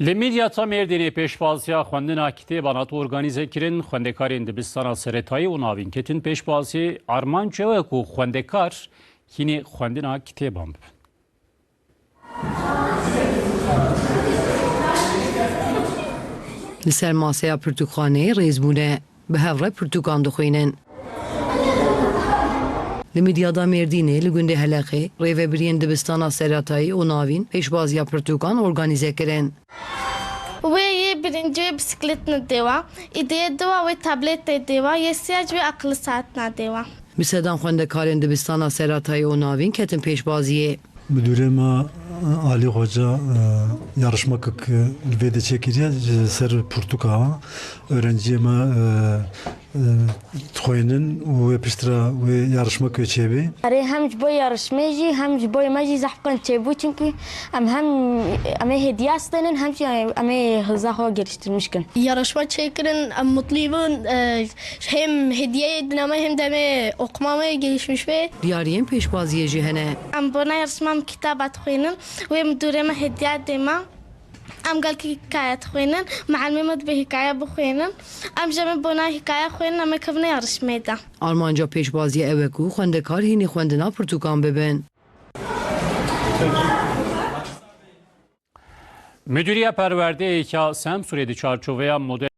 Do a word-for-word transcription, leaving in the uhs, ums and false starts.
Li Midyata Mêrdînê pêşbaziya xwendina kitêban hat organîzekirin. Xwendekarên dibistana seretayî û navîn ketin pêşbaziyê. Armanc ew e ku xwendekar hînî xwendina kitêban bibin. Li ser maseya pirtûkxaneyê rêz bûne. Bi hev re pirtûkan dixwînin. Li Midyada Mêrdînê li gundê Heleqê rêvebiriyên dibistana seretayî û navîn pêşbaziya pirtûkan organîze kirin. Wê yê birinci wê bisiklet ne dewa, îdeye dewa wê tablet ne dewa, yê siya ji wê akıllı saat ne dewa. Bi sedan xwendekarên dibistana seretayî û navîn ketin pêşbaziyê. Müdürê me Ali Hoca, e, yarışmakek li vê de çêkiriye ji ser pirtûka. Öğrenciyê me, e, e, dixwînin û wê piştre wê yarışmakê çêbê. Erê, hem ji bo yarışmê jî hem ji bo me jî zehf qenc çêbû, çimkî em hem em ê hediya stênin hem jî em ê hêza xwe geliştirmiş kin. Yarışma çêkirin, em mutlî bûn, e, hem hediyeyê dine me hem de em ê oquma me gelişmiş be. Diyariyên pêşbaziyê jî hene. Em bona yarışma em kitaba dixwînin, wê müdürê me hediya dê me. Em gelkî hikaye dixwînin, mealimê me dibê hikaye bixwînin. Em jî em ê bona hikaye xwînin, em ê kevine yarışmê de. Armanca pêşbaziyê ew e ku xwendekar hînî xwendina pirtûkan bibin. Müdiriya Perwerdeyê ya Semsûrê di çarçoveya model